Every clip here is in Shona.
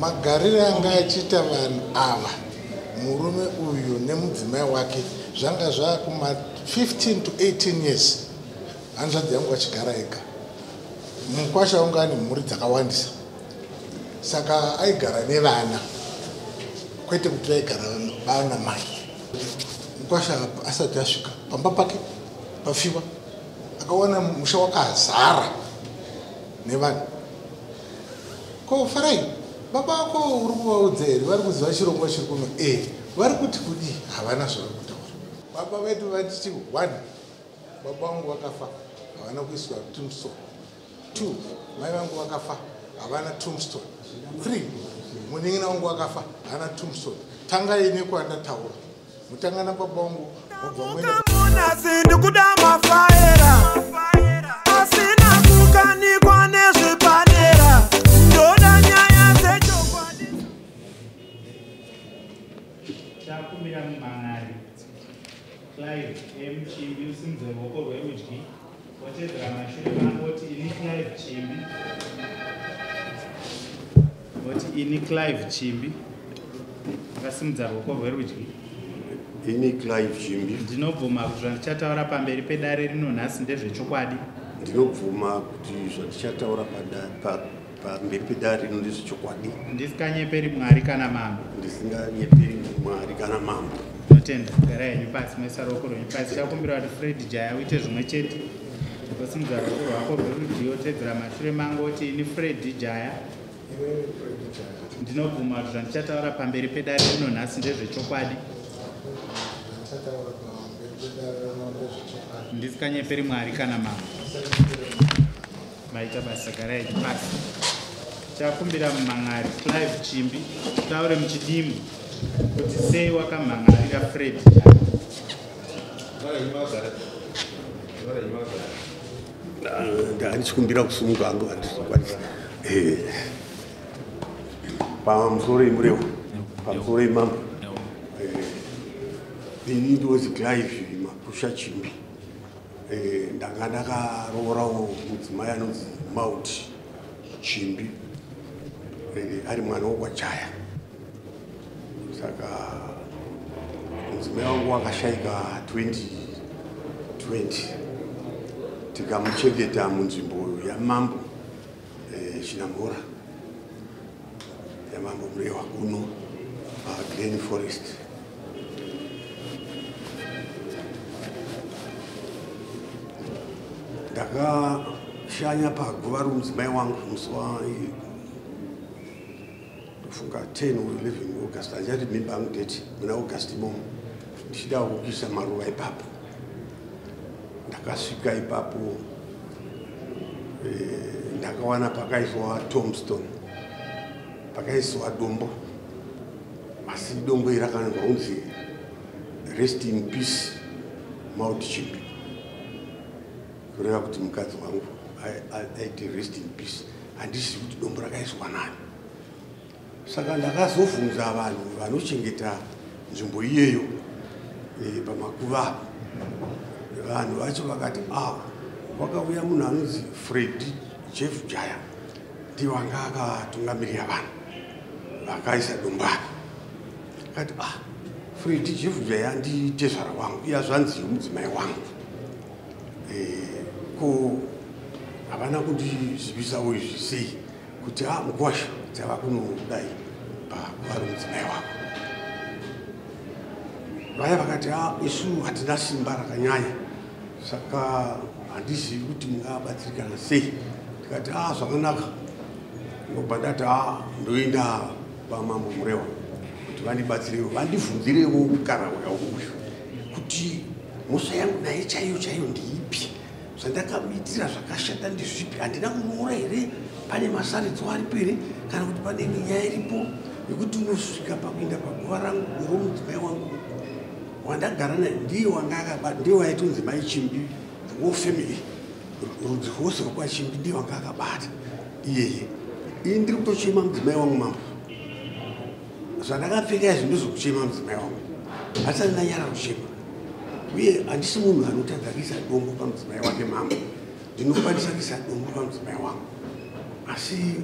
Magariro anga achiita vanhu ava, murume uyu nemudzimai wake, zvanga zvakuma 15 to 18 years hanzvadzi yangu achigara ega. Mukwasha wangu ane mhuri dzakawandisa, saka aigara nevana, kwete kuti vaigara vana mai. Mukwasha asati asvika pamba pake pafiwa, akaona musha wakazara nevanhu. Ko Farai, baba vako uri kuvaudza here? Vari kuziva chirongwa chiri kuno? E, vari kuti kudii? Havana zvavari kutaura. Baba vedu vatiti 1, baba vangu vakafa havana kuiswa tombstone. 2, mai vangu vakafa havana tombstone. 3, munin'ina wangu vakafa havana tombstone. Tangai nekwandataura, mutangana baba vangu, mobva muenda. Ndikuda mafaera asina kukanikwa nezvepadera, ndoda nyaya dzechokwadi. Chakumbira mumhan'ari Clive M Chimbi usimudze ruoko rwerudyi, wotedzera mashure mangu, woti, "Ini Clive Chimbi." Woti, "Ini Clive Chimbi," akasimudza ruoko rwerudyi. Ini Clive Chimbi. Ndinobvuma kuti zvandichataura pamberi pedare rino nhasi ndezvechokwadi. Ndinobvuma kuti zvandichataura pamberi pedare rino ndezvechokwadi. Ndisinganyeperi Mwari kana mambo. Ndisinganyeperi Mwari kana mambo. Ndinotenda. Garai henyu pasi, moisa ruoko rwenyu pasi. Chakumbira kuti Fred Jaya uite zvimwe chete, wosimudza ruoko rwako rwerudyi, wotedzera mashure mangu, woti, "Ini Fred Jaya." Ini Fred Jaya. Ndinobvuma kuti zvandichataura pamberi pedare rino nhasi ndezvechokwadi. Zvandichataura pamberi pedare rino ndezvechokwadi. Ndisinganyeperi Mwari kana mambo. Maita basa, garai henyu pasi. Chakumbira mumhan'ari Clive Chimbi taure muchidimbu kuti sei wakamhan'arira Fred Jaya. Ndandichikumbira kusumuka hangu, handizokwanisa. Pamusoro imurewo, pamusoro imambo. Ini ndonzi Clive Mapusha Chimbi. Ndanga ndakaroorawo mudzimai anonzi Maud Chimbi, ari mwana wokwaJaya. Saka mudzimai wangu wakashaika 2020, tikamuchengeta munzvimbo yamambo Chinamhora, yamambo Murewa kuno paGlen Forest. Ndakashanya paguva romudzimai wangu musi wa, ndofunga, 10 or 11 August, handichati mimba yangu date, muna August imomo, ndichida kuisa maruva ipapo. Ndakasvika ipapo, ndakawana pakaiswa tombstone, pakaiswa dombo, asi dombo iri rakanyorwa kunzi "Rest in peace Maud Chimbi," kureva kuti mukadzi wangu aiti rest in peace. Handizivi kuti dombo rakaiswa nani. Saka ndakazobvunza vanhu vanochengeta nzvimbo iyeyo pamakuva apo. Vanhu vacho vakati a kwakauya munhu anonzi Fred Jeff Jaya, ndiwo anga akatungamirira vanhu vakaisa dombo apa. Akati, "Ah, Fred Jeff Jaya nditezvara wangu, iya zvanzi mudzimai wangu. Ko havana kundizivisawo izvi sei kuti a mukwasha dzava kunodai pakuva romudzimai wako?" Vaya vakati, "A, isu hatina simba rakanyanya, saka handizivi kuti mungabatsirikana sei." Ndikati, "A, zvakanaka." Ndobva ndati, "A, ndoenda pamambo Murewa kuti vandibatsirewo, vandibvunzirewo mukarahwa uyu kuti mhosva yangu naye chaiyo chaiyo ndeipi, zvandakamuitira zvakashata ndezvipi? Handina kumuura here? Pane masaridzo aripo here, kana kuti pane imwe nyaya iripo yekuti unosvika pakuenda paguva rangu romudzimai wangu wandagara naye?" Ndiye wanga akabata, ndiye waitonzi mai Chimbi, the whole family, rudzi rwose rwekwaChimbi, ndiye wanga akabata iyeye. Ini ndiri kutochema mudzimai wangu, mambo. Zvandakapfeka izvi ndezvokuchema mudzimai wangu, handisati ndanyara kuchema, uye handisi munhu anotadza kuisa dombo pamudzimai wake. Mambo, ndinokwanisa kuisa dombo pamudzimai wangu, asi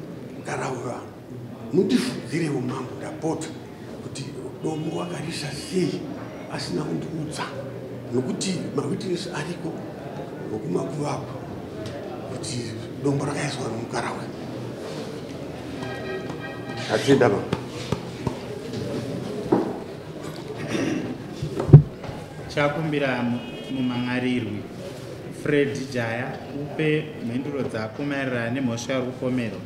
karaura. Mundifungirewo mambo, ndapota, kuti dombo wakarisa sei asina kundiudza, nokuti mawitness ariko wekumakuva kuti dombo rakaiswa nomukarahwe. Atenda mama. Chakumbira mumhan'arirwi Fred Jaya upe mhinduro dzako maererano nemhosva yauri kupomerwa.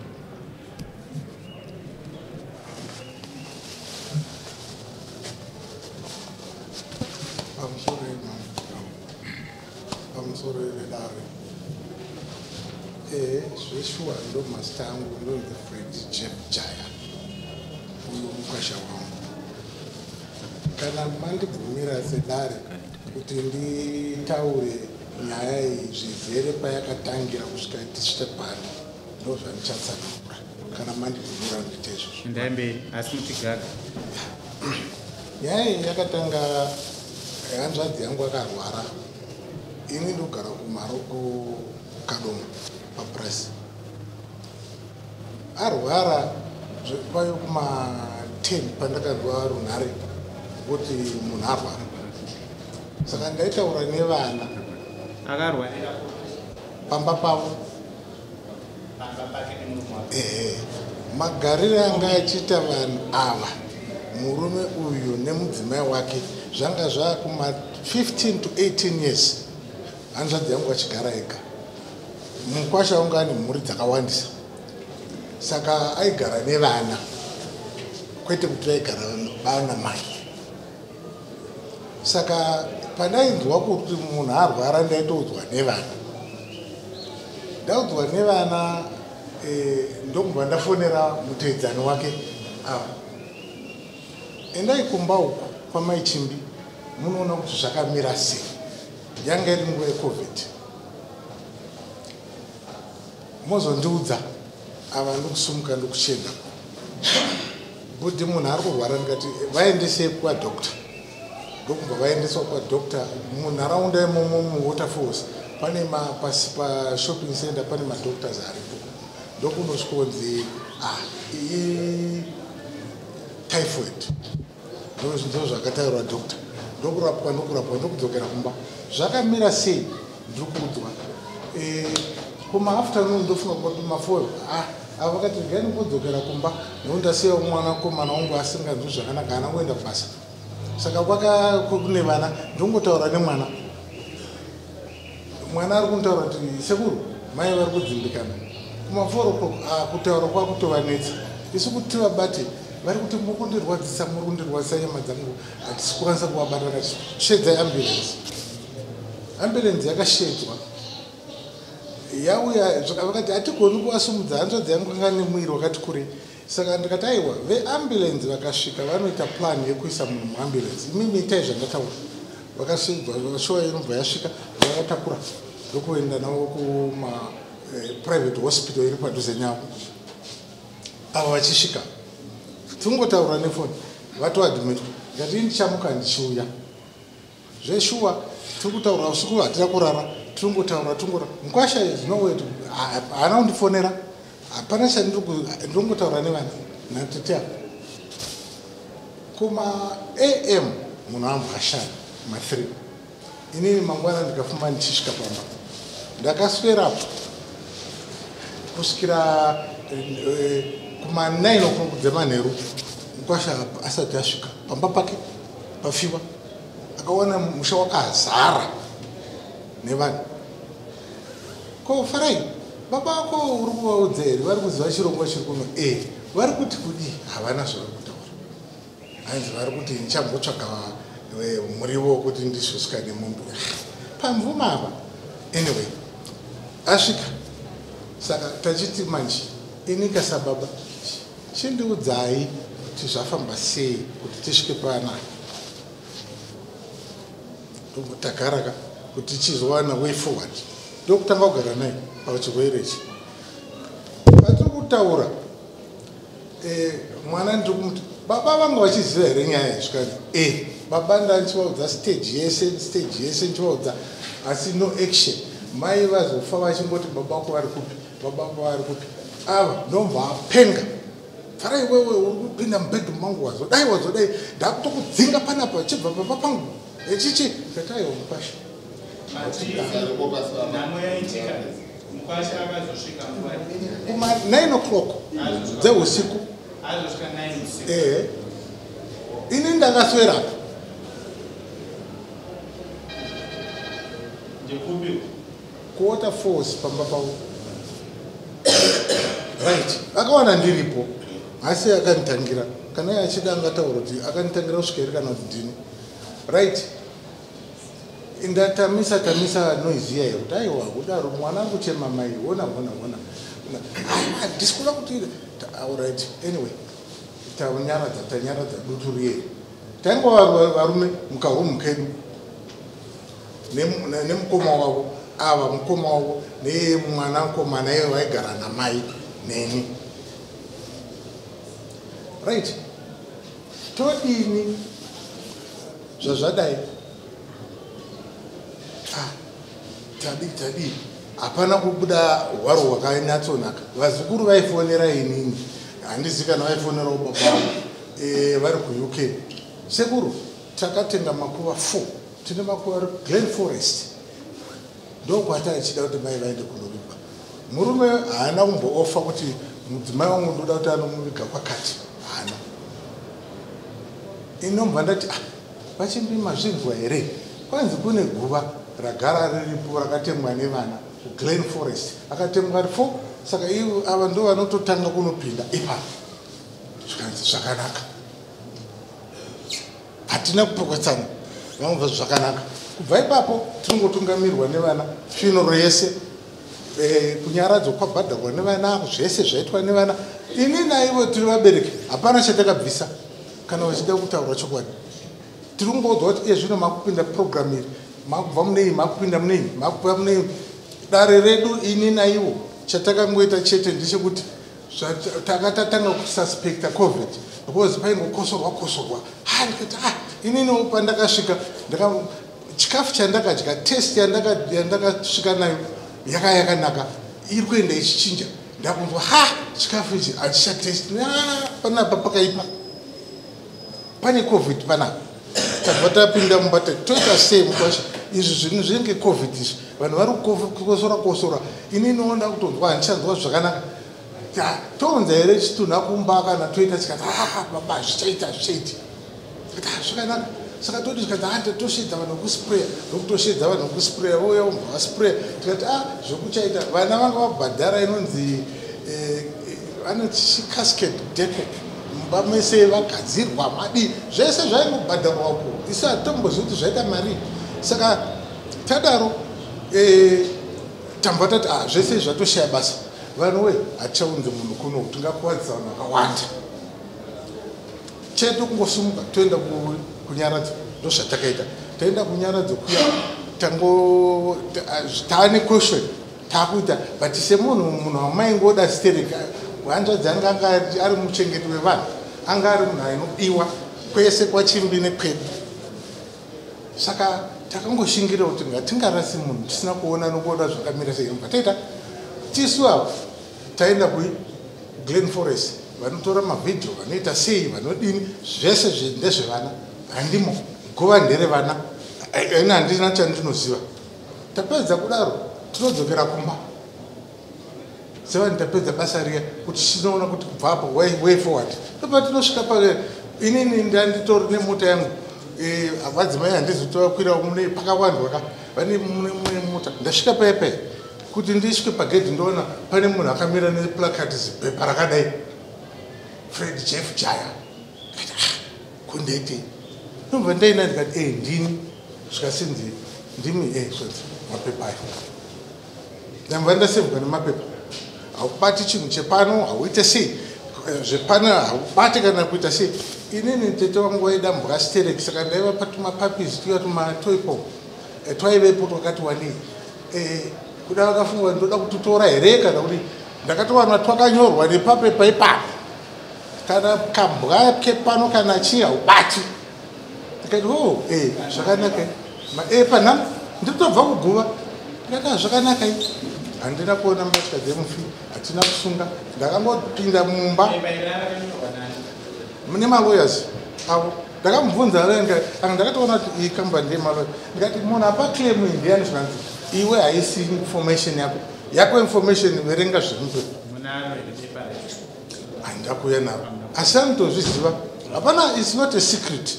Pamusoro pamusoro vedare, ehe, zveshuwa, ndo mazita angu, ndonzi Fred Jeff Jaya. Uyu mukwasha wangu. Kana mandibvumira sedare kuti nditaure nyaya iyi zvizere payakatangira kusvika tisvike pano, ndo zvandichatsanangura kana mandibvumira ndiite izvozvo. Endai mberi, asi mutigaga. Nyaya iyi yakatanga hanzvadzi yangu akarwara. Ini ndogara kumaro kuKadoma papurasi. Arwara kwayo kuma10 pandakanzwa runhare kuti munhu arwara, saka ndaitaura nevana. Akarwarira pamba pavo. Pamba pake nemurume wake? Ehe. Magariro anga achiita vanhu ava, murume uyu nemudzimai wake, zvanga zvakuma 15 to 18 years hanzvadzi yangu achigara ega. Mukwasha wangu ane mhuri dzakawandisa, saka aigara nevana, kwete kuti vaigara vana mai. Saka pandainzwa kuti munhu arwara, ndaitoudzwa nevana. Ndaudzwa nevana, ndokubva ndafonera muteedzani wake ava, "Endai kumba uku kwamaichimbi, munoona kuti zvakamira sei." Yanga iri nguva yeCovid. "Mozondiudza." Ava ndokusumuka ndokuchienda kuti munhu ari kurwara. Ndikati, "Vaendesei kwadoctor." Ndokubva vaendeswa kwadoctor. Munharaunda imomo muWaterfalls pane pasi pashopping center pane madoctors aripo. Ndokunosvikonzi, "Ah, typhoid." Ndo zvakataurwa doctor. Ndokurapwa, ndokurapwa, ndokudzokera kumba. Zvakamira sei? Ndiri kuudzwa kumaafternoon, ndofunga kuti ma4. Ah, ava vakati, "Regai ndimbodzokera kumba nekuti ndasiya mwanakomana wangu asinganzwi zvakanaka, haana kuenda kubasa." Saka kwaka kune vana, ndongotaura nemwana. Mwana ari kuntaura kuti, "Sekuru, mai vari kudzimbikana." Kuma4 o'clock kutaura kwakutovanetsa. Isu kuti tivabate, vari kuti, "Muri kundirwadzisa, muri kundirwadzisa nyama dzangu." Hatisi kukwanisa kuvabata. Kati, "Shedzai ambulance." Ambulance yakashedzwa, yauya, vakati, "Hatigoni kuvasumudza." Hanzvadzi yangu anga nemuviri wakati kurei. Saka ndikati, "Aiwa, veambulance vakasvika vanoita plan yekuisa munhu muambulance. Imimi itai zvandataura." Vakashedzwa, shuwa, inobva yasvika, vakatakura ndokuenda navo kumaprivate hospital iri padhuze navo. Ava vachisvika, tingotaura nefoni, vatoadmitwa. Ndikati, "Ndichamuka ndichiuya." Zveshuwa, tiri kutaura usiku, hatina kurara, tiringotaura tingora. Mukwasha is nowhere, haana kundifonera, hapana chandingotaura nevana natete. Kuma am munhu ambwa ashaya ma3. Inini mangwana ndikafamba ndichisvika pamba, ndakaswerapo kusvikira kuma9 o'clock dzemanheru. Mukwasha asati asvika pamba pake pafiwa, akaona musha wakazara nevanhu. "Ko Farai, baba vako uri kuvaudza here? Vari kuziva chirongwa chiri kuno?" E, vari kuti kudii? Havana zvavari kutaura. Hanzi vari kuti, "Ndichambotsvaga muriwo wekuti ndizosvika nemombe pamvuma apa." Anyway, asvika. Saka tachiti manje, inika sababa, chindiudzai kuti zvafamba sei kuti tisvike panapa. Tagaraka kuti tichizowana way forward. Ndokutanga kugara naye pachirwere ichi patiri kutaura. Mwana ndiri kumuti, "Baba vanga vachiziva here nyaya iyi?" Zvikanzi, "E, baba ndandichivaudza stage yese, stage yese ndichivaudza, asi no action. Mai vazofa vachingoti, 'Baba vako vari kupi? Baba vako vari kupi?' Ava ndobva apenga." Farai wewe uri kupinda mubedroom mangu, wazodai wazodai, ndakutokudzinga panapa, chibva pamba pangu echichi. Ndikati aiwa mukwasha. Nhamo yaitika, mukwasha akazosvika nguva? Kuma 9 o'clock dzeusiku. Azosvika 9 usiku? Ehe, ini ndakaswerapo. Ndekupi? Kuwaterfalls, pamba pavo. Right, akawana ndiripo, asi akanditangira. Kana iye achida angataura kuti akanditangira kusvika here kana kuti ndini. Right, ndatamisa tamisa noise iya yekuti aiwa kudaro mwana ari kuchema, mai ona ona ona, handisi kuda kuti. Alright, anyway, tanyaradza tanyaradza dutu riye. Taingova varume mukaroom kedu nemukoma wavo ava, mukoma wavo nemwanakomana iye vaigara namai neni. Right, todini zvazvadai? Ah, tadii tadii? Hapana kubuda hwaro hwakanyatsonaka. Vazukuru vaifonera inini, handizi kana vaifonerawo baba vangu vari kuUK. Sekuru, takatenga makuva 4, tine makuva ari Glen Forest, ndokwati achida kuti mai vaende kunovigwa. Murume haana kumboofa kuti mudzimai wangu ndoda kuti anomuviga kwakati, haana. Inomva ndati, ah, vachimbi mazvinzwa here? Kwanzi kune guva ragara riripo rakatemwa nevana kuGlen Forest, akatemwa ari 4, saka ivo ava ndo vanototanga kunopinda ipapo. Zvikanzi zvakanaka, hatina kupoketsana. Vamubva zvakanaka. Kubva ipapo tinongotungamirwa nevana, funeral yese, kunyaradzwa kwabhadharwa nevana, zvese zvaitwa nevana. Ini naivo tiri vabereki, hapana chatakabvisa. Kana vachida kutaura chokwadi, tiri kungoudzwa kuti iye zvino makupinda program iri, makubva munei, makupinda munei, makubva munei. Dare redu, ini naivo, chatakangoita chete ndechekuti takatatanga kususpecta COVID because paingokosorwa kosorwa. Ha, ndikati ah, ininiwo pandakasvika chikafu chandakadya, taste yandakasvika nayo yaka yakanaka, iri kuenda ichichinja. Ndakunzwa ha, chikafu ichi hachichatesti panapa, pakaipa, pane COVID panapa. Tabva tapinda mumba, toita sei mukwasha? Izvi zvinhu zvinenge COVID izvi, vanhu vari kukosora kosora, ininiwo ndakutonzwa handichanzwa zvakanaka. Tounza here chitunha kumba kana toita? Chikati ah, baba, zvichaita, zvichaiti. Zvakanaka, saka toti zvikati ha, toshedza vanhu vekuspraya, ndokutoshedza vanhu vekuspraya, vouya vobva vaspraya. Tikati a, zvokuchaita vana vanga vabhadhara inonzi vanoti casket deco, mumba mese vagadzirwa madi, zvese zvaingobhadharwako, isu hatitombozivi kuti zvaita mari. Saka tadaro, tambva tati a, zvese zvatoshaya basa, vanhu we, hatichaunzi munhu kuno, tingakuvadzisa vanhu vakawanda. Chedu kungosumuka toenda kunyaradzo. Ndozvatakaita, taenda kunyaradzo kuya, tango taane question taakuita, but semunhu munhu wamaingoda sterek, hanzvadzi anga anga ari muchengeti wevanhu, anga ari munhu ainodiwa kwese kwachimbi nekwedu. Saka takangoshingirira kuti ngatingarasi munhu tisina kuona nokuona zvakamira sei. Taita tisu avo taenda kuGlen Forest, vanotora mavhidhio, vanoita sei, vanodini, zvese ndezvevana, handimo guva nderevana, ini handina chandinoziva. Tapedza kudaro tinodzokera kumba sevanhu, tapedza basa riya, kuti tinoona kuti kubva apo way forward. Topa tinosvika pa inini ndanditori nemota yangu, vadzimai handizi tovakwira mune pakawandwa ka vane mune mota. Ndasvika paya paya, kuti ndisvike pagedhi, ndoona pane munhu akamira neplacard, zipepa rakadai, Fred Jeff Jaya. Ndikati ah, kundete ndobva ndaina, ndikati e, ndini. Zvikasinzi ndimi? E, zvanzi mapepa ayo. Ndambva ndasevhwa nemapepa. Haubati chinhu chepano, hauite sei zvepano, haubati kana kuita sei. Inini tete wangu waida mbwa sterek, saka ndaivapa tumapuppies tuya, tumatoypom twaivepo twakati wanei. Kuda vakafunga ndoda kututora here kana kuti ndakatowana twakanyorwa nepapepa ipapo, kana kambwa kepano kana chii haubati. Ndikati o, e, zvakanaka e, panhamo ndiri tobva kuguva. Ndikati zvakanaka i. Handina kuona mbatya dzemufi, hatina kusunga. Ndakangopinda mumba nemalawyers avo. Ndakamubvunza, anga ndakatoona kuti iyi kambani ndeyemaloya. Ndikati, "Munhu apa claim iyi ndiyani?" Zvikanzi, "Iwe, haisi information yako. Yako information, verenga zviri." Handakuuya navo, asi anotozviziva, hapana, it's not a secret.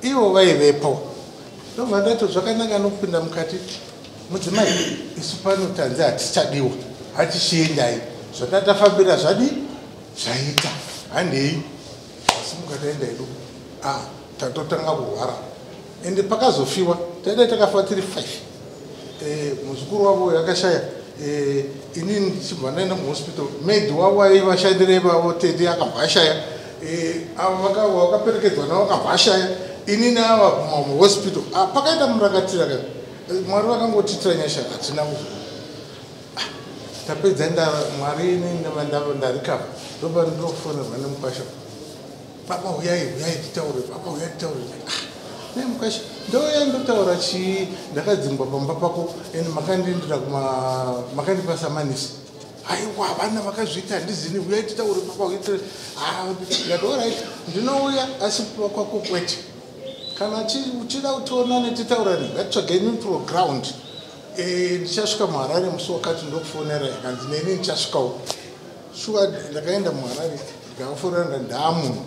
Ivo vaivepo. Ndobva ndato zvakanaka nokupinda mukati. "Mudzimai, isu pano tanzi hatichadiwa, hatichiendai. Zvatatafambira zvadi zvaita, handei." Asi mukataenda edu, a tatotanga kurwara. Ende pakazofiwa taida takafa tiri five. Muzukuru wavo yakashaya, inini ndichibva ndaenda muhospital. Maid wavo aivashandire vavo tete akabva ashaya. Avo vakaperekedzwa navo vakabva ashaya. Inini ava muhospital. Ah, pakaita murakatira ka. Mwari vakangotiitira nyasha, hatina kuzo. Tapedza, Mwari inini ndarikava. Ndoba ndofonerwa nemukwasha, "Baba, uyai, uyai titaure. Baba, uyai titaure." Ah, ne mukwasha, ndouya ndotaura chii? Ndakadzingwa pamba pako ende makandiendera kuma makandipa samanisi. Aiwa, vana vakazviita, handizini. Uyai titaure, baba, uyai titaure. Ah, ndikati, "Alright, ndinouya, asi kuva kwako kwete. Kana uchida kutionane titaurane, ngatitsvage neutral ground. Ndichasvika muHarare musi wakati, ndokufonera." Kanzi, "Neni ndichasvikawo." Shuwa ndakaenda muHarare, ndikavafonera, "Ndaamunhu,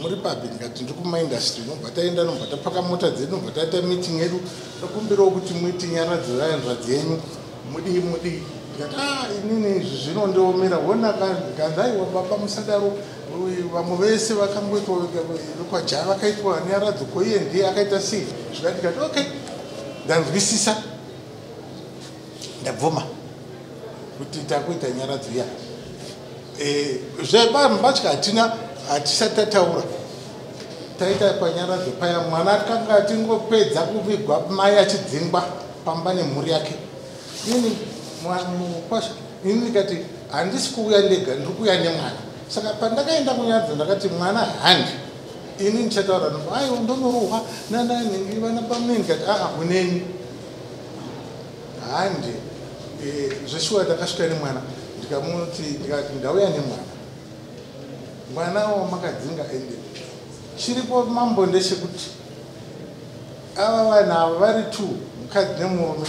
muri papi?" Ndikati, "Ndiri kumaindustry." Nobva taenda, nobva tapaka mota dzedu, nobva taita meeting yedu. "Tokumbirawo kuti muite nyaradzo yahanzvadzi yenyu, mudii mudii." Ndikati, "A, inini izvi zvinondiomera." Hona, kanzi, "Aiwa baba, musadaro. Vamwe vese vakangoitwa vekwaJaya vakaitwa nyaradzo, ko iye ndiye akaita sei?" Zvikati, ndikati, "Okay, ndanzwisisa, ndabvuma kuti takuita nyaradzo iya." Zvembatya hatina, hatisati tataura. Taita panyaradzo paya, mwana akanga atingopedza kuvigwa, mai achidzingwa pamba nemhuri yake. Inini mukwasha, ini ndikati, "Handisi kuuya ndega, ndiri kuuya nemwana." Saka pandakaenda kunyaradzo ndakati, "Mwana handi, ini ndichataura." "Aiwa, ndonorohwa nananhingi vana pamune." Ndikati, "Aa, uneni handi." Zveshuwa ndakasvika nemwana, ndikamuti, ndikati, "Ndauya nemwana, mwana wamakadzinga. Ende chiripo mambo ndechekuti ava vanhu ava vari two, mukadzi nemurume,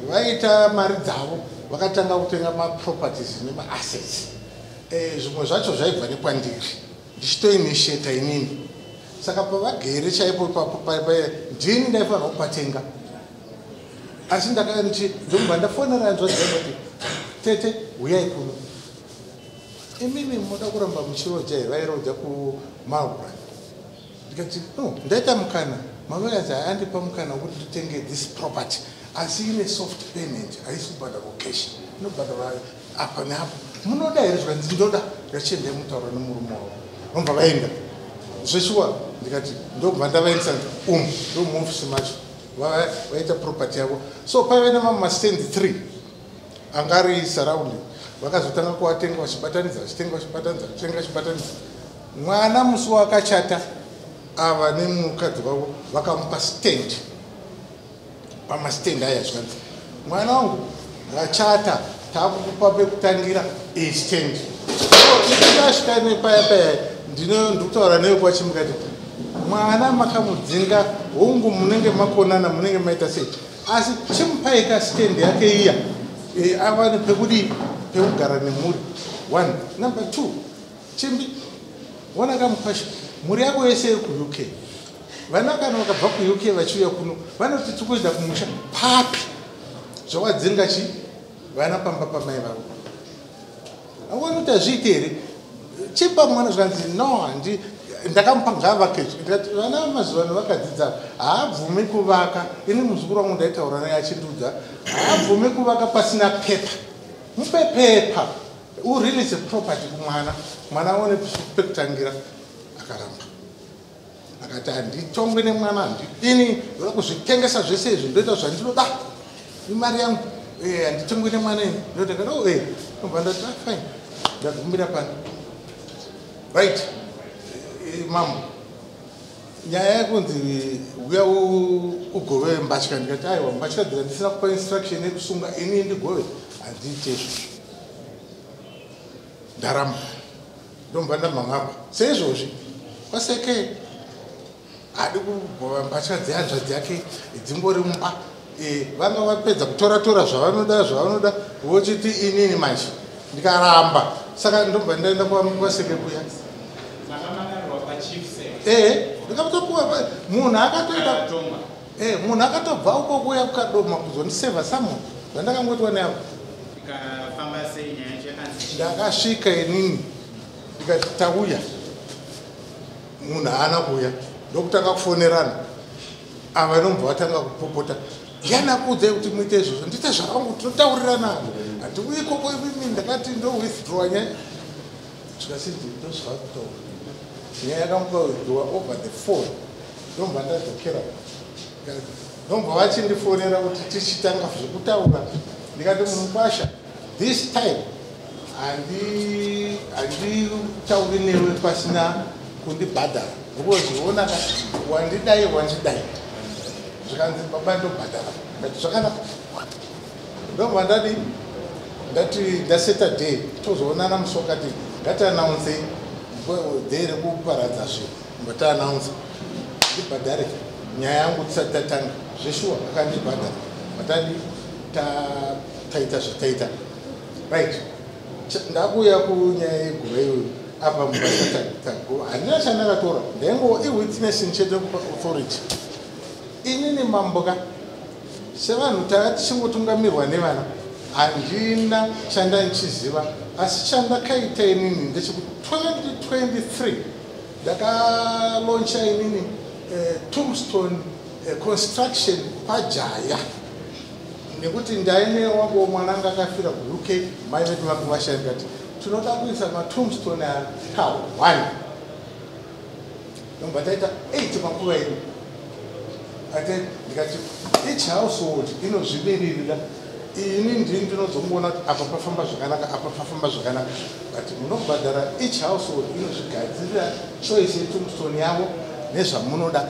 vaita mari dzavo, vakatanga kutenga maproperties nemaassets. Zvimwe zvacho zvaibva nekwandiri, ndichitoinitiata inini. Saka pavagere chaipo ipapo, ndini ndaifanira kupatenga, asi ndakati, ndobva ndafonera hanzvadzi yangu kuti, 'Tete, uyai kuno. Imimi munoda kuramba muchiroja here?' Vairoja kuMarlborough. Ndikati, "No, ndaita mukana, malawyers andipa mukana wekuti nditenge this property, asi ine soft payment, haisi kubhadharwa cash, inobhadharwa apa neapo. Munoda here?' Zvikanzi, 'Ndoda.' Ngachiendai mutaura nemurume wavo." Vobva vaenda. Zveshuwa ndikati, ndobva ndavaendesa umu, ndomuofisi macho vaita property yavo. So paive nemamwe mastands 3 anga ari surrounding, vakazotanga kuvatenga vachibatanidza, vachitenga vachibatanidza, vachitenga vachibatanidza. Mwana musi wakachata ava nemukadzi wavo, vakamupa stand pamastand aya. Zvikanzi, 'Mwana wangu vachata, taakukupa pekutangira stand.' Tasvika nepaya paya, ndikutaura newe kwachimukati, mwana makamudzinga, hongu munenge makonana, munenge maita sei, asi chimupai kastand yake iya, awane pekudii, pekugara nemhuri. One. Number two, chimbi ona kamukwasha, mhuri yako yese iri kuUK. Vana kana vakabva kuUK vachiuya kuno, vanoti tikuenda kumusha papi, zvawadzinga chi vana pamba pamai vavo? Auoni kuti hazviiti here? Chipa mwana." Zvikanzi, "No, handi, ndakamupa, ngaavake." Ndikati, "Vana vamazuva ano vakadzidza, haabvumi kuvaka. Ini muzukuru wangu ndaitaura naye achindiudza, haabvumi kuvaka pasina pepa. Mupe pepa, urelease property kumwana, mwana aone pekutangira." Akaramba, akati, "Handitongwe nemwana, handidini, ndoda kuzvitengesa zvese izvi, ndoita zvandinoda, imari yangu, handitongwe nemwana ini." Ndoti, "Oh, eh." Ndobva ndati, "Ah, fine, ndagumbira pano. Right, mambo." Nyaya yekunzi uya ugove mbatya, ndikati aiwa, mbatya dzira ndisina kupa instruction yekusunga ini ndigove, handiite izvozvo. Ndaramba, ndomba ndamhang'akwa seizvozvi kwaseke hadi kugova mbatya dzehanzvadzi yake dzingori mumba. Vanga vapedza kutora-tora zvavanoda zvavanoda, vochiti inini manje ndikaramba, saka ndobva ndaenda kwaseke kuya. Ehe, ndikatopuwa munhu akatoita, munhu akatobva uko kuya kukadoma kuzondisevha samon zvandakangoitwa neavo. Ndakasvika inini ndikati tauya, munhu haana kuuya, ndokutanga kufonerana. Ava nombva vatanga kupopota, ndiani kuudzai kuti muite izvozvo? Ndite zvakangu, tinotaurirana, hatiuyi ikoko. Imimi ndakati ndo withdrawa nyaya, zvikasiti ndozvakutaura nyaya yakanguka withdrawa over the phone. Ndomva ndadzokera, ndomva vachindifonera kuti tichitanga zvekutaura. Ndikati mukwasha, this time handitauri newe pasina kundibhadhara, because onaka wandidai wandidai. Zvikanzi baba ndobhadhara. Ndati zvakanaka. Ndobva ndadi ndati ndaseta day, tozoonana musi wakati, ngatiannounce day rekuparadza zvinhu. Mbataannounce, ndibhadhare nyaya yangu tisati tatanga. Zveshuwa akandibhadhara, matadi taita zvataita. Right, ndakuuya kunyaya yeguva iyoyo. Apa mubasa handina chandakatora, ndaingo iwitnessing chete kupa authority. Inini mamboka sevanhu tanga tichingotungamirwa nevana, handina chandandichiziva. Asi chandakaita inini ndechekuti 2023 ndakalauncha inini tombstone construction pajaya, nekuti ndaine wangu mwana anga akafira kuUK, mai vedu vangu vashaya. Ndikati tinoda kuisa matombstone aka1, nobva taita 8 makuva edu. Ate ndikati each household inozvimiririra, ini ndini ndinozongoona kuti apa pafamba zvakanaka, apa pafamba zvakanaka, but munobhadhara. Each household inozvigadzirira choice yetombstone yavo nezvamunoda.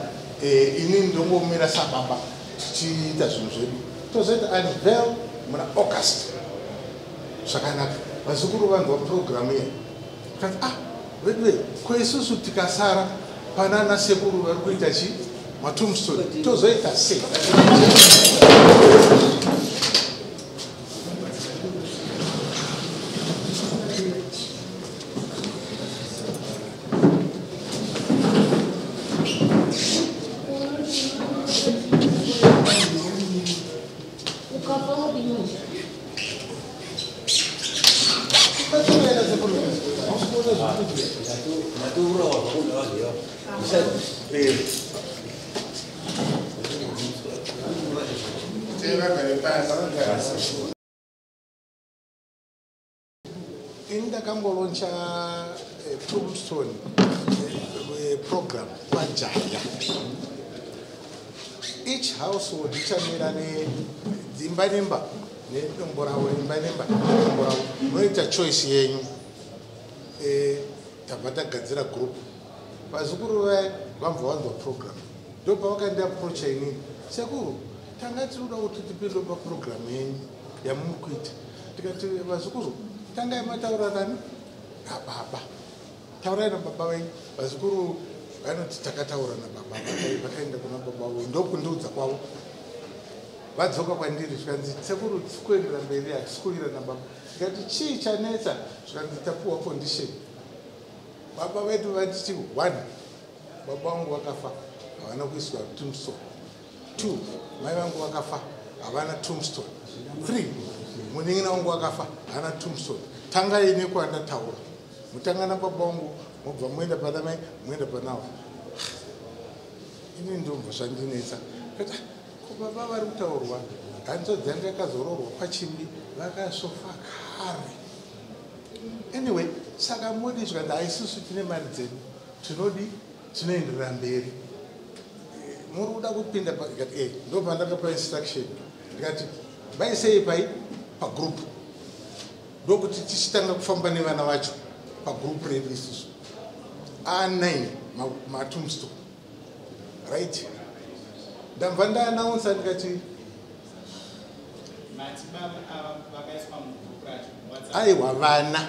Inini ndongomira sababa tichiita zvinhu zvedu. Tozoita unveil muna August. Zvakanaka, vazukuru vanzwa programu iya, kati ah, veduwe, ko isusu tikasara panana sekuru vari kuita chi matombstone tozoita sei? Ukafa udini? Batsirana sekuru, hausi kuona zviri kuitika. Ndatourawa zvakunda vanhu ivavo. Tevagare pasi. Ini ndakangolauncha tombstone program kwajaya. Each household ichamira nedzimba nemba nedombo ravo, imba nemba nedombo ravo, munoita choice yenyu. Tabva tagadzira group, vazukuru vaya vambva vanzwa program, ndopavakandiapproacha inini, sekuru, tanga tinoda kuti tipinde paprogram yenyu yamuri kuita. Tikati vazukuru, tangai mataura nani nababa, taurai nababa venyu. Vazukuru vanoti takataura nababa, vakaenda kuna baba vavo, ndokundiudza kwavo. Vadzoka kwandiri, zvikanzi sekuru, tisi kuendera mberi, hatisi kuwira nababa. Ndikati chii chanetsa? Zvikanzi tapiwa condition, baba vedu vatiti one, baba vangu vakafa havana kuiswa tombstone; two, mai vangu vakafa havana tombstone; three, munin'ina wangu wakafa haana tombstone. Tangai nekwandataura, mutanga nababa vangu, mobva muenda pana mai, muenda panawo. Ini ndomva zvandinetsa kati ko baba vari kutaurwa, hanzvadzi dzanga yakazoroorwa kwachimbi, vakasofa kare. Anyway, saka modi zvikanzi haisusu tine mari dzedu, tinodi tinoenderera mberi. Muri kuda kupinda ndikati e ndo pandakapa instruction, ndikati vaisei pai pagroup, ndokuti tichitanga kufamba nevana vacho pagroup redu isusu a9 matombstone. Right, ndabva ndaannouncer ndikati Mati baba ava vakaiswa mugroup racho WhatsApp? Aiwa, vana.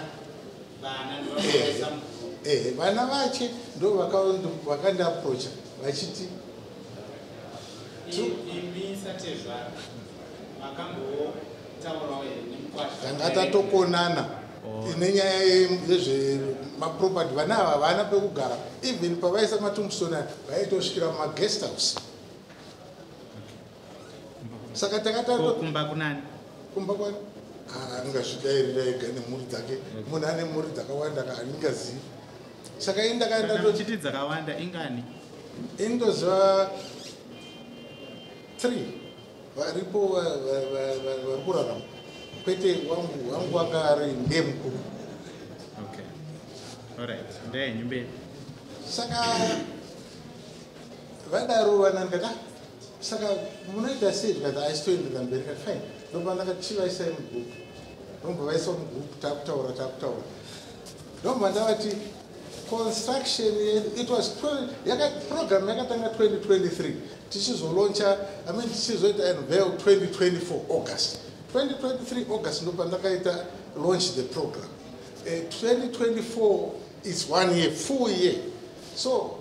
Vana ndovakaisa mugroup? Ehe, vana vache ndo vakandiapproacha vachiti Imi satezvara makambotaurawo here nemukwasha? Tanga tatokonana nenyaya yezvemaproperty. Vana ava havana pekugara. Even pavaisa matombstone aya, vaitosvikira mumaguest house, saka Ko takatato kumba kunani? Kumba kwani angazvidairira ega nemhuri dzake. Munhu ane mhuri dzakawanda ka, handingazivi. Saka ini ndakaenda Kana muchiti dzakawanda, ingani? Indoziva three varipo vari kurarama, kwete wangu. Wangu wanga ari ndiye mukuru. Okay, alright, ndeyenyu mberi. Saka vadaro vana, ndikati, "Ah, saka munoita sei?" Zvikati aisitoendera mberi. Kati fine. Ndopa ndakati chivaisai mugroup. Ndombva vaiswa mugroup, takutaura, takutaura. Ndombva ndavati construction it was program yakatanga 2023, tichizolauncha, I mean, tichizoita unveil 2024 August. 2023 August ndopandakaita launch the program. 2024 is one year, full year. So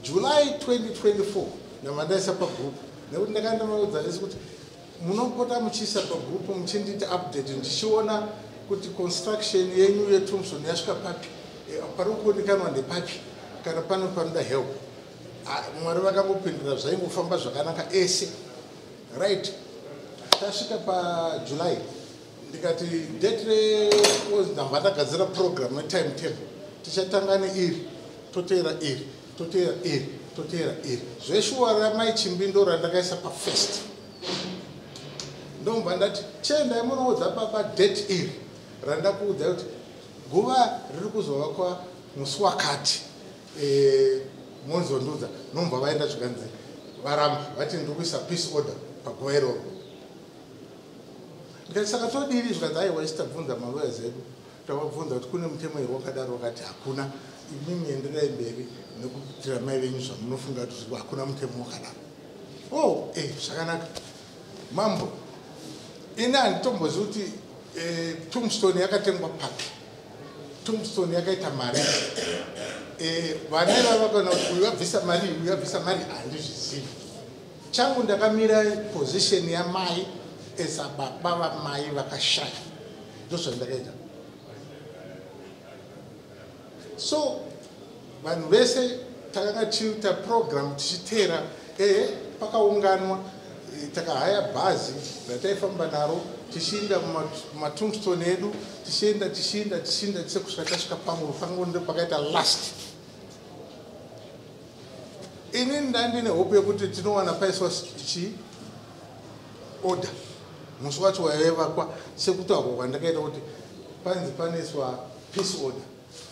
July 2024 ndabva ndaisa pagroup, nekuti ndakaenda maudza vese kuti munopota muchiisa pagroup, muchinditi update, ndichiona kuti construction yenyu yetombstone yasvika papi, pari kuonekana ndepapi, kana pano panoda help. Ah, Mwari vakangopindura, zvaingofamba zvakanaka ese. Right, tasvika paJuly, ndikati date ndabva ndagadzira program netimetable. Tichatanga neiri, toteera iri, toteera iri, toteera iri. Zveshuwa ramai Chimbi ndo randakaisa pafirst. Ndomubva ndati chiendai munoudza baba date iri randakuudzai kuti guva riri kuzovakwa musi wakati. Monzondudza. Nomubva vaenda, zvikanzi varamba, vati ndiri kuisa peace order paguva iroro. Ndikati saka todini? Zvikanzi aiwa, isi tabvunza malawyers edu, tavabvunza kuti kune mutemo here wakadaro. Wakati hakuna. Imimi enderai mberi nekuitira mai venyu zvamunofunga kuti zviri, hakuna mutemo wakadaro. Oh, zvakanaka mambo. Ini handitombozivi kuti tombstone yakatengwa papi, tombstone yakaita mari. Vana ivava kana kuti uyu wabvisa mari, uyu wabvisa mari, handizvizivi. Changu ndakamira position yamai esababa vamai vakashaya, ndozvandakaita. So vanhu vese takanga tichiita program tichiteera. Ehe, pakaunganwa, takahaya bhazi rataifamba naro tichiinda mumatombstone edu, tichienda, tichienda, tichienda tise kusvika tasvika pangu. Pangu ndo pakaita last. Inini ndandine hope yekuti tinowana paiswa chi order musi wacho waivakwa, sekutaurwa kwandakaita kuti panzi panoiswa peace order.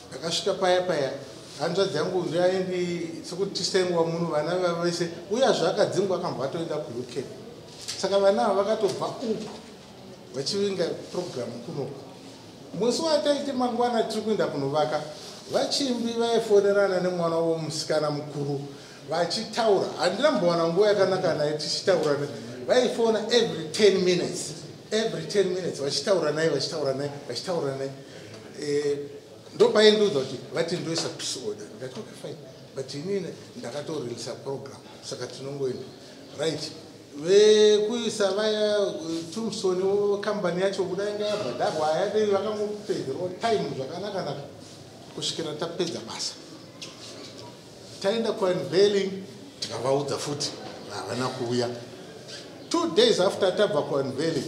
Ndakasvika paya paya, hanzvadzi yangu ndoyaindi sekuti tisengwa muno, vana vava vese uyazve akadzingwa, akambva atoenda kuUK. Saka vana ava vakatobva uku vachivinga program kunoku. Musi wataiti mangwana tiri kuenda kunovaka, vaChimbi vaifonerana nemwana womusikana mukuru vachitaura. Handina mbowana nguva yakanaka naye tichitaura. Vaifona every 10 minutes, every 10 minutes vachitaura naye, vachitaura naye, vachitaura naye. Ndopaindiudza kuti vati ndoisa peace order. Ndikati okay, fine, but inini ndakatoreleasa program, saka tinongoenda. Right, vekuisa vaya tombstone, kambani yacho kuda inga yabhadharwa, yadei, vakangopedzerwa time zvakanaka naka kusvikira tapedza basa. Taenda kuunveiling, tikavaudza futi, havana kuuya. 2 days after tabva kuunveiling,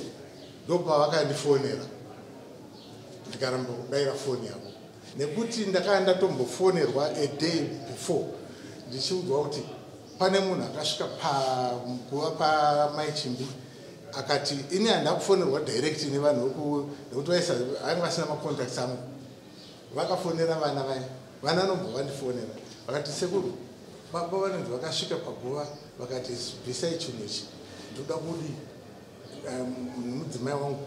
ndopavakandifonera. Ndikaramba kudayira foni yavo nekuti ndakanga ndatombofonerwa a day before ndichiudzwa kuti pane munhu akasvika paguva pamai Chimbi akati ini handina kufonerwa direct nevanhu nekuti vainge vasina macontacts angu. Vakafonera vana vaya. Vana nobva vandifonera vakati, "Sekuru, baba vanonzi vakasvika paguva vakati bvisai chinhu ichi, ndoda kudi mudzimai wangu.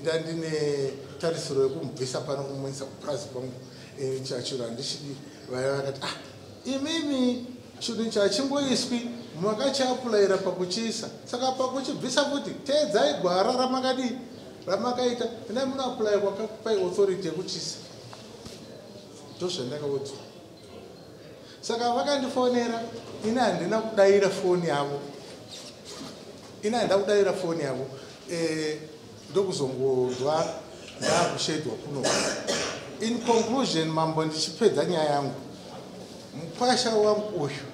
Ndandine tarisiro yekumubvisa pano kumuendesa kupurazi kwangu, chachiro handichidi." Vaya vakati, "Ah, imimi Chinhu ichi hachingoiswi, makachiapulayira pakuchiisa, saka pakuchibvisa futi teedzai gwara ramakadii ramakaita, endai munoapulaya kwakakupai authority yekuchisa. Ndozvandakaudzwa. Saka vakandifonera, ini handina kudayira foni yavo, ini handina kudayira foni yavo. Ndokuzongonzwa ndakushedzwa kuno. In conclusion, mambo, ndichipedza nyaya yangu, mukwasha wangu uyu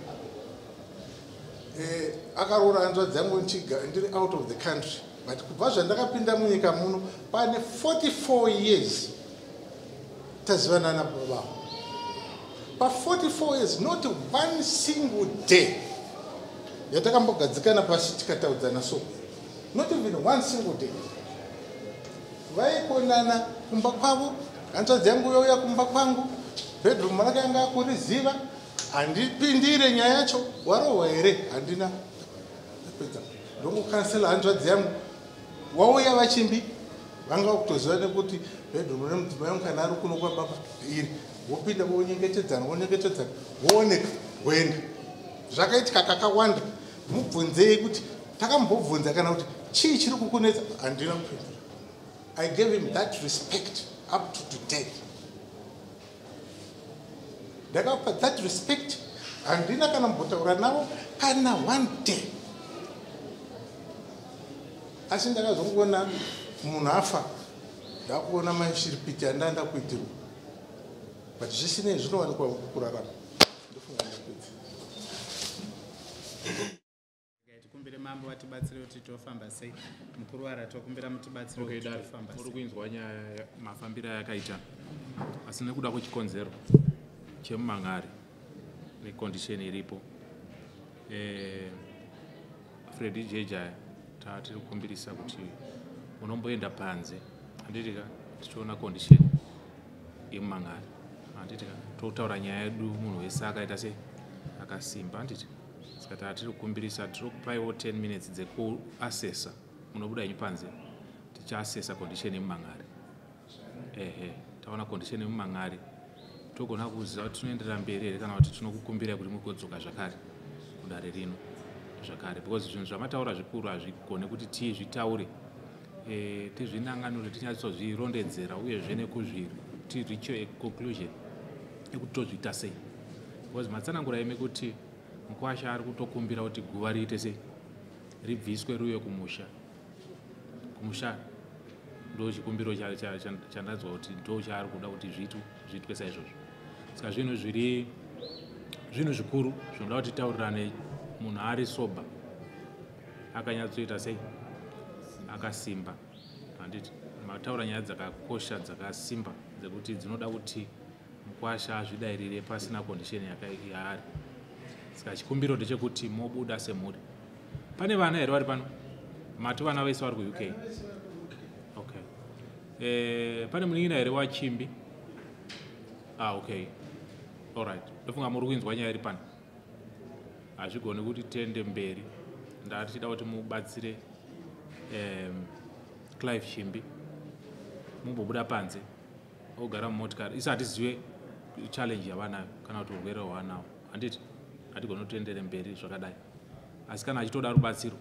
akaroora hanzvadzi yangu ndiri out of the country, but kubva zvandakapinda munyika muno pane 44 years tazivana nababa. Pa44 years, not one single day yatakambogadzikana pasi tikataudzana, so not even one single day. Vaikonana kumba kwavo, hanzvadzi yangu youya kumba kwangu, bedroom rake yanga akuriziva. Handipindire nyaya yacho, warohwa here? Handina pedza, ndongokansela hanzvadzi yangu, wauya vachimbi vanga kutoziva nekuti bedroom remudzimai wangu kana ari kuno kwababa iri, wopinda wonyengetedzana, wonyengetedzana, wooneka, woenda. Zvakaitika kakawanda. Mubvunzei kuti takambobvunza kana kuti chii chiri kukunetsa. Handina kupindura. I gave him that respect up to today. Ndakapa that respect, handina kana mbotaura navo kana one day. Asi ndakazongoona munhu afa, ndakuona mashiripiti andanda kuitirwa, but zvisinei, zvinowanikwa kurarama. Ndofunga ndapedza. Tikumbire mambo vatibatsire kuti tofamba sei. Mukuru wara, tokumbira mutibatsire Okay, kuti dare tofamba muri sei. Kuinzwa nyaya mafambiro ayakaita, asi nekuda kwechikonzero chemumangari necondition iripo, Fredi Jejaya, tatiri kukumbirisa kuti munomboenda panze, handitika? Tichiona condition yemumangari, handitika? Totaura nyaya yedu munhu wese akaita sei, akasimba, handiti? Saka tatiri kukumbirisa, tiri kupaiwo 10 minutes dzekuasesa. Munobuda henyu panze, tichiasesa condition yemumangari. Ehe, taona condition yemumangari, togona kuziva kuti tinoenderera mberi here kana kuti tinokukumbirai kuti mugodzoka zvakare kudare rino zvakare, because zvinhu zvamataura zvikuru hazvigone kuti tizvitaure, tizvinanganure, tinyatsozvirondedzera, uyezve nekuzvi reach a conclusion ekuti tozviita sei, because matsanangura imi kuti mukwasha ari kutokumbira kuti guva riite sei, ribviswe riuye kumusha. Kumusha ndo chikumbiro chandanzwa kuti ndo chaari kuda kuti zviitwe saizvozvo. Saka zvinhu zviri zvinhu zvikuru zvinoda kuti taurirane munhu ari sober, akanyatsoita sei, akasimba, handiti? Mataura nyaya dzakakosha, dzakasimba, dzekuti dzinoda kuti mukwasha azvidairire pasina condition yaari. Saka chikumbiro ndechekuti mobuda semhuri. Pane vana here vari pano? Mati vana vese vari kuUK. Okay. Pane munin'ina here wachimbi? Ah, okay, alright. Ndofunga muri kuinzwa nyaya iri pano. Hazvigoni kuti tiende mberi. Ndatichida kuti mubatsire Clive Chimbi, mumbobuda panze, ogara mumotikari. Isi hatizive challenge yavanayo kana kuti urwere hwavanawo, handiti? Hatigoni kuti tiendere mberi zvakadai, asi kana achitoda rubatsiro,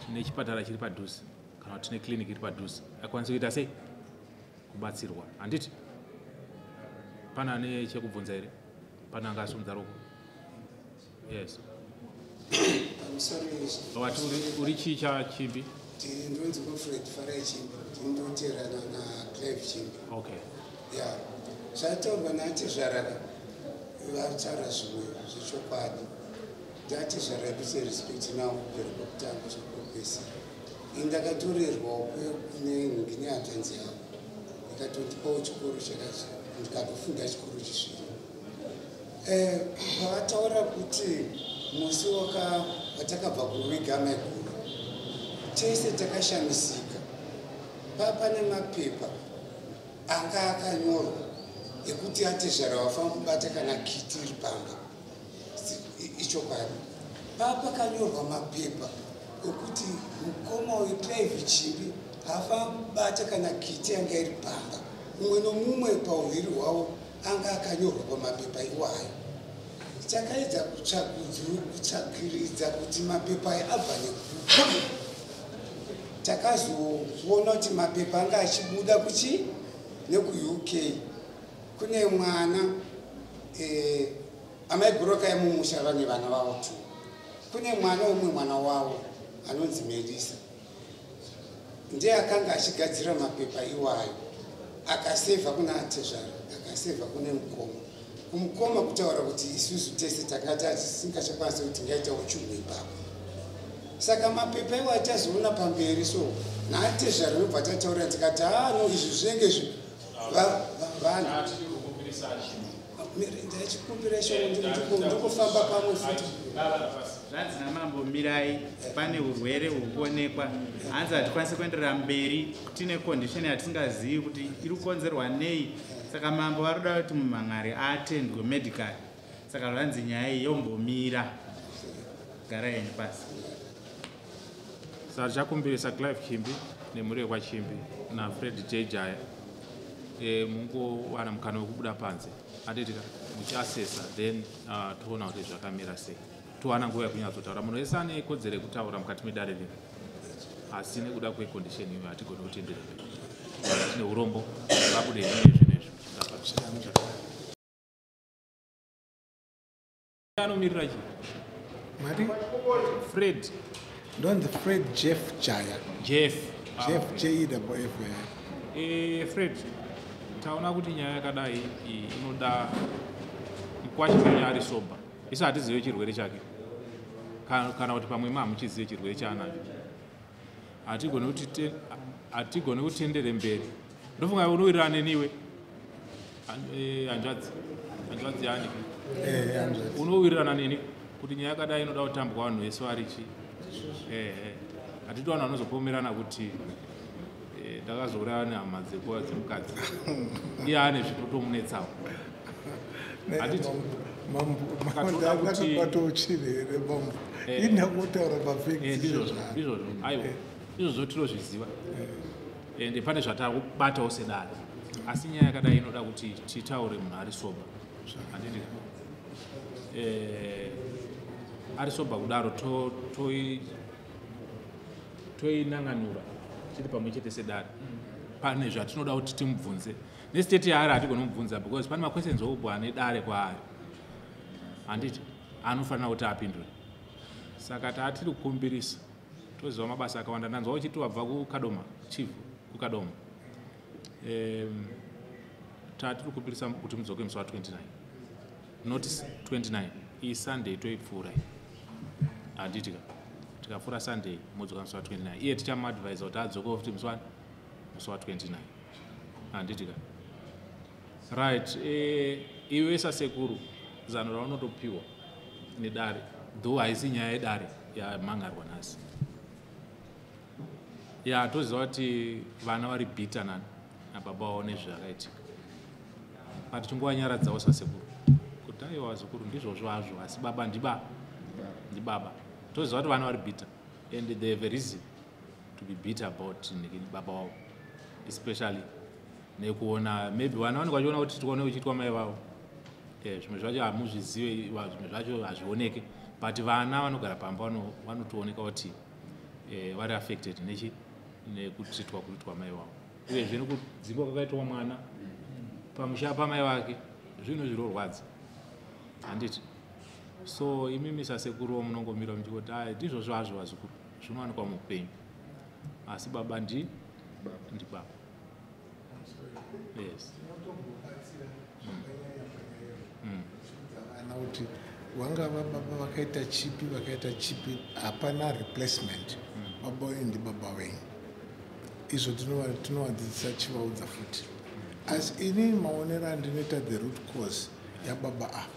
tine chipatara chiri padhuze kana kuti tine clinic iri padhuze, akwanise kuita sei, kubatsirwa, handiti? Pana ane chekubvunza here? Pana anga asumudza ruoko? Yes. Pamusoro. Wati uri chii chachimbi? Ndinonzi Comfred Farai Chimbi, ndinoteerana naClive Chimbi. Okay. Ya, zvataurwa naatezvarara, vataura zvimwe zvechokwadi. Ndaatezvarara ndise respect nawo kubvira pakutanga zvakupedzisira. Ini ndakatorerwawo nehanzvanzi yavo, ikatondipawo chikoro chakazi, ndikatofunda chikoro chisviri. Pavataura kuti musi watakabva kunoviga maiguru, tese takashamisika. Pane mapepa anga akanyorwa ekuti atezvara wafamubata kana kiti iri pamba. Ichokwadi, papakanyorwa mapepa ekuti mukoma weClive Chimbi haafamubata kana kiti yanga iri pamba. Mumwe nomumwe pauviri hwavo anga akanyorwa pamapepa iwayo. Takaedza kutsvakiridza kuti mapepa aya abva nekupi. Takazoona kuti mapepa anga achibuda kuchi nekuUK. Kune mwana, amai Guroka yemumusha vane vana vavo tu. Kune mwana umwe mwana wavo anonzi Melisa, ndiye akanga achigadzira mapepa iwayo, akasevha kuna atezvara, akasevha kune mukoma. Kumukoma kutaura kuti isusu tese takati tisingachakwanisi kuti tingaita uchungu ipapo. Saka mapepa iwayo tazoona pamberi, so naatezvara nobva tataura tikati, "Ah, no, izvi zvinenge vanhu." Ndachikumbira shoko, ndikufamba pamwe futi. Zvanzi namambo mirai, pane urwere huri kuonekwa. Hanzi hatikwanisi kuenderera mberi tine condition yatisingazivi kuti iri kukonzerwa nei. Saka mambo vari kuda kuti mumhan'ari aatendwe medical. Saka zvanzi nyaya iyi yombomira. Garai henyu pasi. Saka tichakumbirisa Clive Chimbi nemhuri yekwaChimbi naFred J Jaya, mungowana mukana wekubuda panze, handitika, muchiasesa, then toona kuti zvakamira sei, towana nguva yekunyatsotaura. Munhu wese ane kodzero yekutaura mukati medare rino, asi nekuda kwecondition iyoyo hatigoni kutenderera. Tine urombo, vabude henyu zvinhu izvi. Anomirira chii? Mari. Fred. Ndonzi Fred Jeff Jaya. Jeff. Jeff, J E F F. Fred, taona kuti nyaya yakadai iyi inoda mukwasha mwenye ari sober. Isu hatizive chirwere chake, kana kuti pamwe mahamuchizive chirwere chaanacho. Hatigoni kutendere mberi. Ndofunga unowirirana neniwe, hanzvadzi yani? Hanzvadzi. Unowirirana neni kuti nyaya yakadai inoda kutambwa vanhu vese vari chi ehe, hatiti vanhu vanozopomerana kuti ndakazouraya nehama dzekuva dzemukadzi, iye ane zvinotomunetsawo. Hatiti? Katoda kuti- Ndakabata uchirere, mambo. Indakotaura mafacts. Ndizvozvo, ndizvozvo. Aiwa, izvozvo tinozviziva, ende pane zvatakubatawo sedare, asi nyaya yakadai inoda kuti titaure munhu ari sober, handiti? Ari sober kudaro, toinanganura tiri pamwe chete sedare. Pane zvatinoda kuti timubvunze. Nestate yaari hatigoni kumubvunza, because pane maquestions obwa nedare kwaari, handiti, anofanira kuti apindure. Saka taatiri kukumbirisa, toziva mabasa akawanda. Ndanzwa uchiti wabva kuKadoma, chief kuKadoma. Taatiri kukumbirisa kuti mudzoke musi wa29, not 29, iyi Sunday toipfuura iyi, handiti ka? Tikapfuura Sunday, modzoka musi wa29. Iye tichamuadvisa kuti adzokewo futi musi wa29, handiti ka? Right. Iwe sasekuru, zano raunotopiwa nedare, though haisi nyaya yedare yamangarwa nhasi, ya toziva kuti vana vari bitter nani nababa vavo nezvakaitika, but chingovanyaradzawo sasekuru kuti aiwa zukuru, ndizvozvo hazvo, asi baba ndibaba. Toziva kuti vana vari bitter and they have a reason to be bitter about baba vavo, especially nekuona maybe vana vanenge vachiona kuti tikuone uchiitwa mai vavo. Zvimwe zvacho hamuzvizive, zvimwe zvacho hazvioneke, but vana vanogara pamba vanotooneka kuti vari affected nechi nekutreatwa kuitwa mai vavo, uyezve nekudzingwa kwakaitwa mwana pamusha pamai vake, zvinhu zvinorwadza, handiti? So imimi sasekuru munongomira muchingoti, "Ai, ndizvozvo hazvo vazukuru, zvinowanikwa muupenyu, asi baba ndibaba." Yes. Vana kuti vangava baba vakaita chipi, vakaita chipi, hapana replacement. Baba wenyu ndibaba wenyu. Izvo tinovadzidzisa, chivaudza futi. Asi ini maonero andinoita the root cause yababa ava,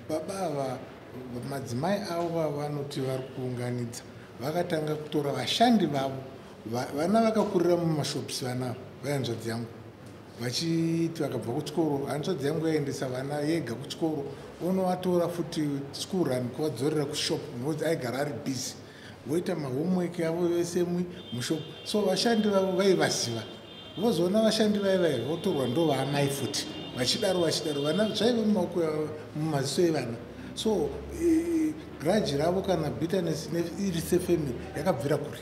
baba ava, madzimai avo vanoti vari kuunganidza, vakatanga kutora vashandi vavo, vana vakakurira mumashops, vana vahanzvadzi yangu, vachiti vakabva kuchikoro, hanzvadzi yangu yaendesa vana yega kuchikoro, onovatora futi school run kuvadzorera kushop, nokuti aigara ari busy, voita mahomework yavo vese mushop. So vashandi vavo vaivaziva. Vozoona vashandi vai votorwa ndo vaamai futi. Vachidaro vachidaro, vana zvaive mumaoko, mumaziso evana. So grudge ravo kana bitterness iri sefamily yakabvira kure,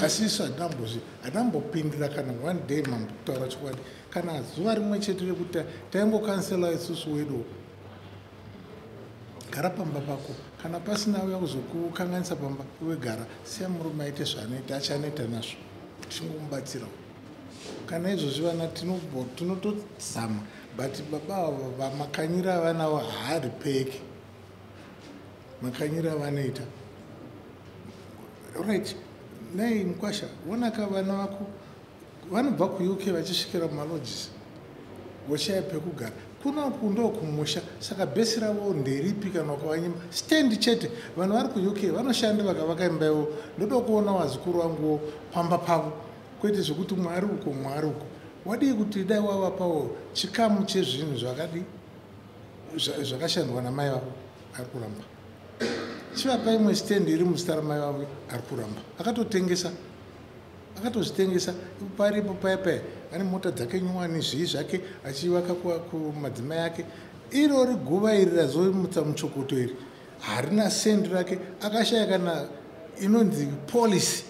asi isu hatinambopindira kana one day. Mambo, kutaura chokwadi, kana zuva rimwe chete rekuti taingocounsela isusu wedu, gara pamba pako, kana pasina uya kuzokukanganisa pamba, iwe gara, siya murume aite zvaanoita, achanoita nazvo, tichingomubatsirawo. Kana izvozvi vana tinotozama, but baba ava vamakanyiro avanavo haaripeki, makanyiro avanoita. Right, nai mukwasha, onaka vana vako vanobva kuUK vachisvikira mumalodges, voshaya pekugara. Kunoku ndo kumusha, saka bhesi ravo nderipi? Kana ukavanyima stand chete, vanhu vari kuUK vanoshanda vakavaka imba yavo. Ndoda kuona vazukuru vanguwo pamba pavo, kwete zvekuti mwari uko, mwari uko. Wadii kuti dai wavapawo chikamu chezvinhu zvakadi zvakashandwa namai vavo? Ari kuramba. Chivapa imwe stand iri muzita ramai vavo, ari kuramba. Akatotengesa, akatozvitengesa paripo paya paya. Ane mota dzake nyowani, zvii zvake, achivaka kumadzimai ake. Irori guva iri razomutsa muchokoto iri harina sendi rake. Akashaya kana inonzi policy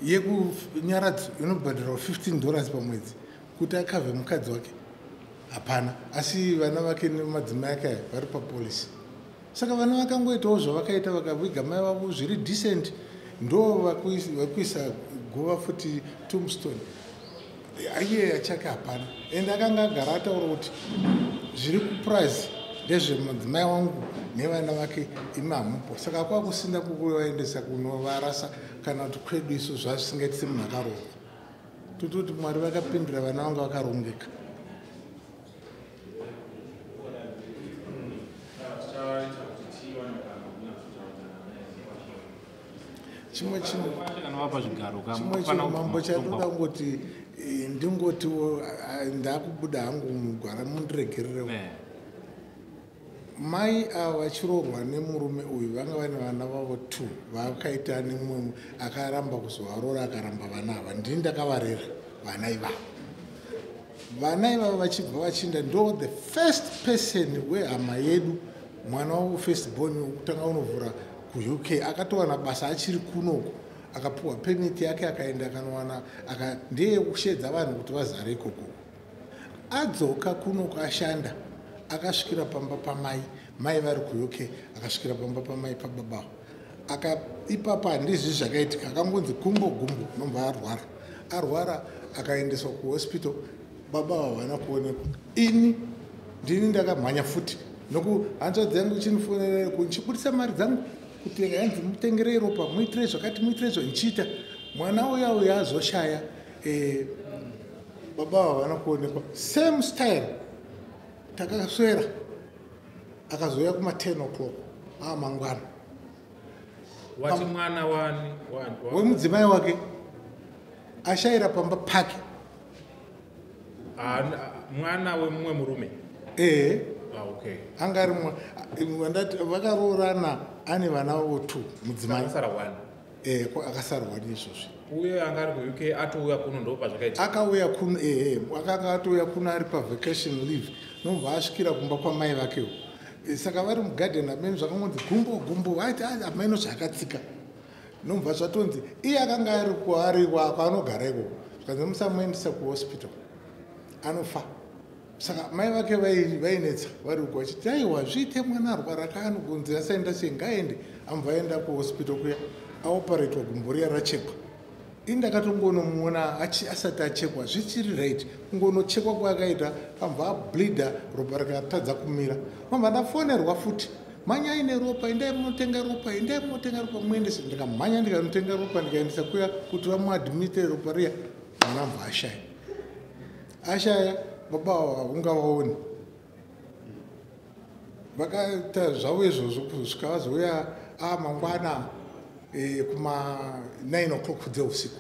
yekunyaradzo inobhadharwa $15 pamwedzi kuti akavhe mukadzi wake, hapana. Asi vana vake nemadzimai ake aya vari papolicy. Saka vana vakangoitawo zvavakaita, vakaviga mai vavo zviri decent, ndo vakuisa guva futi, tombstone. Iye achake hapana. Ende akanga agara ataura kuti zviri kupurazi ndezvemadzimai wangu nevana vake, imi hamupo. Saka kwakusina kukuvaendesa kunovarasa kana kuti kwedu isu zvazvisingaiti semunhu akaroorwa. Tototi Mwari vakapindura, vana vanga vakarongeka. Chimwe chinhu Kana zvigaro. Chimwe chinhu, mambo, chandoda kungoti ndingotiwo ndakubuda hangu mugwara, mundiregererewo. Mai ava vachiroorwa nemurume uyu vanga vane vana vavo two vakaita nemumwe akaramba kuzovaroora, akaramba vana ava. Ndini ndakavarera vana ivavo. Vana ivavo vachibva vachiinda, ndo the first person wehama yedu, mwana wavo first born wekutanga unovhura kuUK, akatowana basa achiri kunoku, akapiwa permit yake, akaenda akanowana, ndeye kushedza vanhu kuti vazare ikoko. Adzoka kunoku ashanda, akasvikira pamba pamai, mai vari kuUK. Akasvikira pamba pamai pababawo. Aka ipapo handizvi zvakaitika, akangonzi gumbo gumbo, nobva arwara. Arwara akaendeswa kuhospital, baba havana kuonekwa. Ini ndini ndakamhanya futi noku hanzvadzi yangu ichinifonera, ndichibudisa mari dzangu kutenga, yanzi mutengerei ropa, muitirei zvakati, muitirei zvo, ndichiita. Mwana uya uya azoshaya, baba havana kuonekwa. Same style, takaswera, akazouya kuma10 o'clock mangwana. Wati mwana wani? Wemudzimai wake, ashayira pamba pake. Ah, mwana wemumwe murume? Ehe. Ah, okay. Anga ari ndati vakaroorana, ane vana vavo two, mudzimai. Akasara one. Ehe, akasara one izvozvi. Uye anga ari kuUK atouya kuno, ndo pazvakaitika? Akauya kuno, ehe, akanga atouya kuno ari pavacation leave, nobva asvikira kumba kwamai vakewo. Saka vari mugadheni, amene zvakangonzi gumbo gumbo, vaiti amaino zvakatsika, nobva zvatonzi iye akanga ari kwaari kwaanogara ikoko, zvikanzi musamuendesa kuhospital, anofa. Saka mai vake vainetsa vari uko vachiti aiwa, zviite, mwana arwara kaanogonzi asaenda sei, ngaende. Amubva aenda kuhospital kuya, aoparetwa, gumbo riya rachekwa. Ini ndakatongonomuona asati achekwa, zvichiri right. Kungonochekwa kwaakaita, amubva ableeda, ropa rikatadza kumira. Mabva ndafonerwa futi, mhanyai neropa, endai munotenga ropa, endai munotenga ropa muendese. Ndikamhanya ndikanotenga ropa, ndikaendesa kuya kuti vamuadmite. Ropa riya, mwana amubva ashaya. Ashaya, baba ava ungavaoni, vakaita zvavo izvozvo kusvika vazouya mangwana kuma 9 o'clock dzeusiku.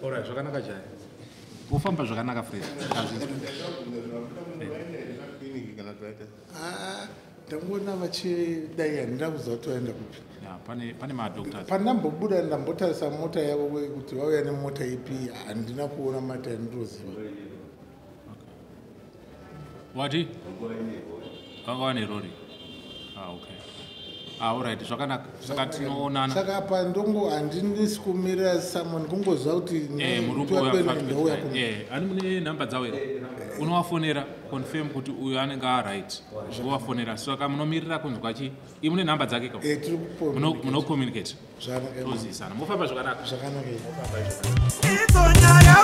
Alright, zvakanaka chai, ufamba zvakanaka, Fred. Ah, ndangoona vachidai, handina kuziva kuti vaenda kupi. Ya, pane madoctors. Pandambobuda ndambotarisa mota yavo kuti vauya nemota ipi, handina kuona mota yandinoziva. Wati vanga vane rori. Ah, okay. Ah, alright, zvakanaka. Saka tinoonana. Saka apa ndongo handinisi kumirira someone, kungoziva kuti Muri kuuya ndouya kuno. Ani mune nhamba dzavo here? Unovafonera, confirm kuti uyu anenge aright, wovafonera. Saka munomirira kunzwa chi i mune nhamba dzake ka? Tiri Munocommunicate. Zvakanaka. Tozisana, mofamba zvakanaka. Zvakanaka. Idzo nyaya.